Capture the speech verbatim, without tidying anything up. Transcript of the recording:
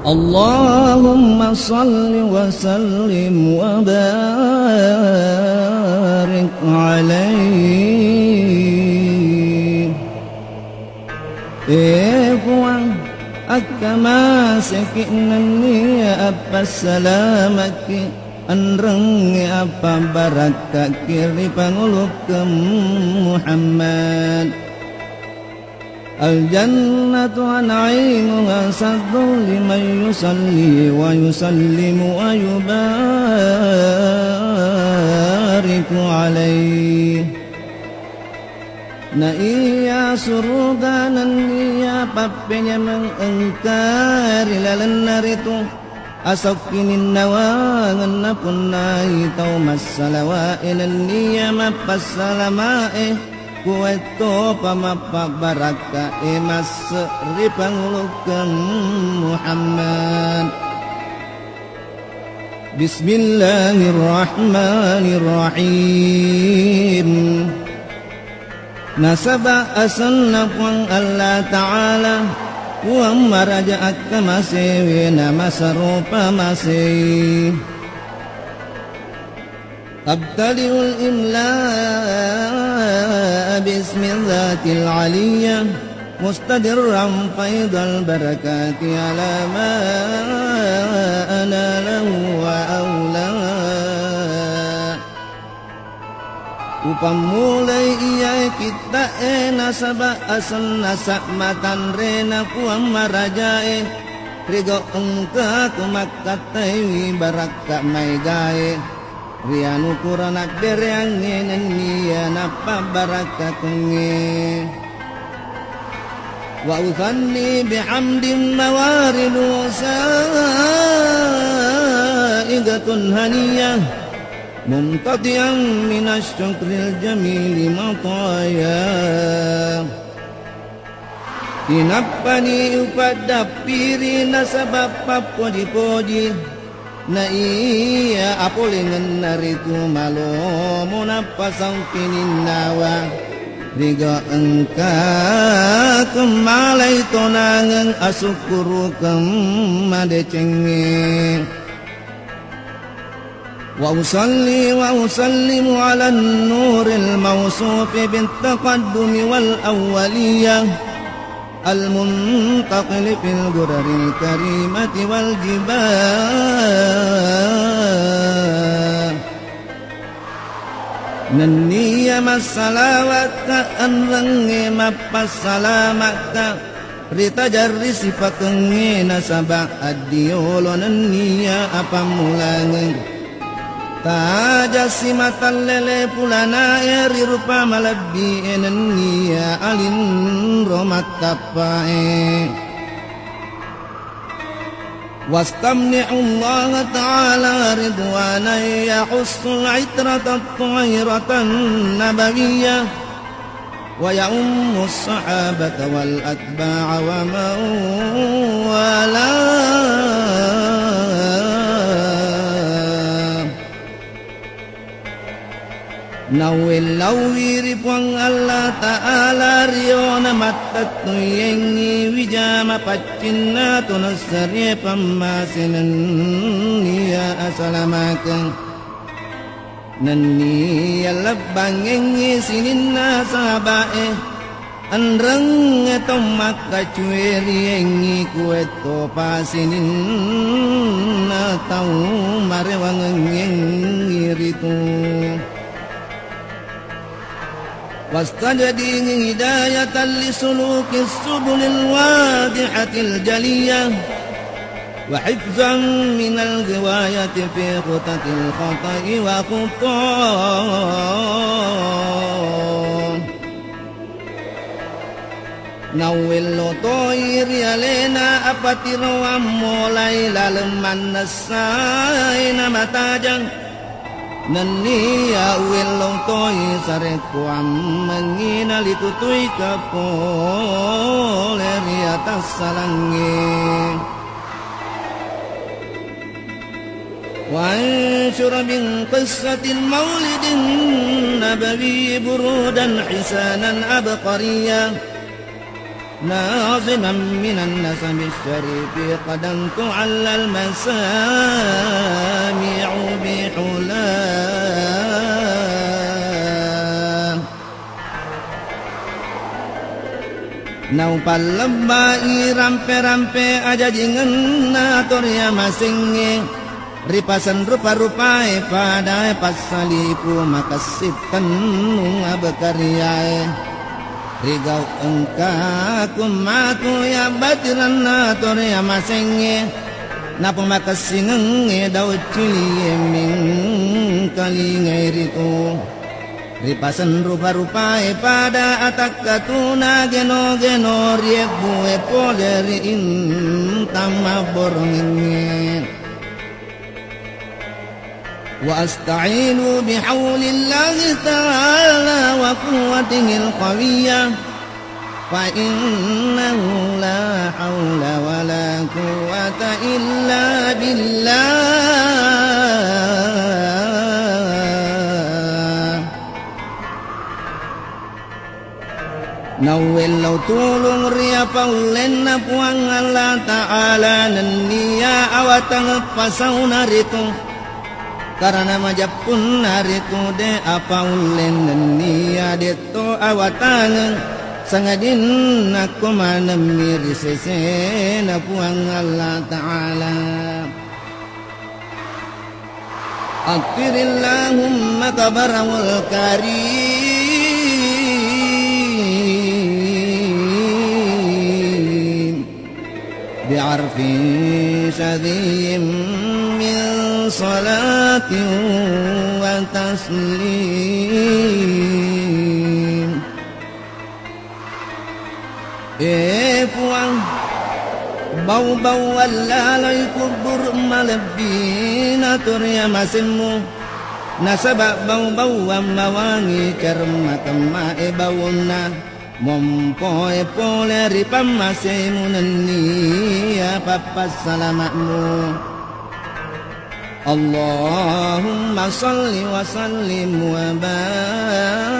اللهم صل وسلم وبارك عليه. E Puang, akkamaseki nenniya appassalamaki, enrengnge appabarakkaki ri pangulukkeng Muhammad. الجنة ونعيمها سر لمن يصلي ويسلم ويبارك عليه. Na iya suruga nenniya pappenyameng engka ri lalenna ritu, asokkininnawangenna punnai tau massalawae nenniya mappassalamae, kuwaettopa mappabbarakkae masse ri pangulukkeng Muhammad. Bismillahirrahmanirrahim. Nasaba asenna Puang Allah Ta'ala, Puang maraja akkamasewe namasaropa masei. أبتدئ الإملاء باسم الذات العلية مستدرا فيض البركات على ما أناله وأولاه. Upammulai iyae kitta'e nasaba asenna sa'matanrena Puang marajae, ri gau engkaku makkattaiwi barakka maegae. Ri anu pura nabbereangnge nenniya nappabarakkakengnge. وأثني بحمد موارد سائغة هنية ممتطيا من الشكر الجميل مطاياه. Inappani upaddappiri nasaba pappoji-poji, na iya apolengenna ritu malomo nappa saukininnawa, riga engka kemmalai tonangeng asukkurukeng madecengnge. وأصلي وأسلم على النور الموصوف بالتقدم والأولية المنتقل في الغرر الكريمة والجباه. Nenniya massalawatta enrengnge mappassalama'ta ri tajarri sipakengnge nasaba addiolo nenniya apammulangeng. Tajassi matallele pulanae ri rupa malebbi'e nenniya alinro mattappae. واستمنح الله تعالى رضوانا يخص العترة الطاهرة النبوية ويعم الصحابة والأتباع ومن والاه. Nauwellauwi ri Puang Allah Ta'ala riona mattettuiyengngi wija mapaccinna tonessarie pammasenenniya asalamakeng. Nenniya lebbangengngi sininna sahaba'e, enrengnge to makkacueriengngi kuwettopa sininna tau marewangengngi ritu. واستجدني هداية لسلوك السبل الواضحة الجلية وحفظا من الغواية في خطط الخطأ وخطاه. Nauwello toi ri alena apatiroang molai laleng mannessai namatajang. Nenniya uwello toi sarekkoammengngi nalitutuika pole ri atassalangnge. وأنشر من قصة المولد النبوي برودا حسانا عبقريا ناظما من النسب الشريف قد انتعل المسامع بحلاه. Naupallebbai rampe-rampe ajajingenna to ri amasengnge, ripasenrupa-rupae padae passaliku makessing tennung abekariae. Rigau engkaku matu yabbatiranna to ri amasengnge, napomakessingengnge dau cilie mingkalingai ritu. Ripasenrupa-rupae pada atakkatuna geno-geno riebbue pole ri intang mabborongengnge. وأستعين بحول الله تعالى وقوته القوية، فإنه لا حول ولا قوة إلا بالله. Nauwellau tulung ri apaullenna Puang Allah Ta'ala nennia awatangeng pasauna ritu. Karena majeppunna ritu de apaulleng nennia detto awatangeng, sangadinna ko manemmi ri sesena Puang Allah Ta'ala. عطر اللهم قبره الكريم بعرف شذي من صلاة وتسليم. E Puang, bau-bauang laloi kuburu malebbina to ri amasemmu, nasaba bau-bauang mawangi caremma temmae baunna, mompoe pole ri pammasemu nennia pappassalama'mu. اللهم صل وسلم وبارك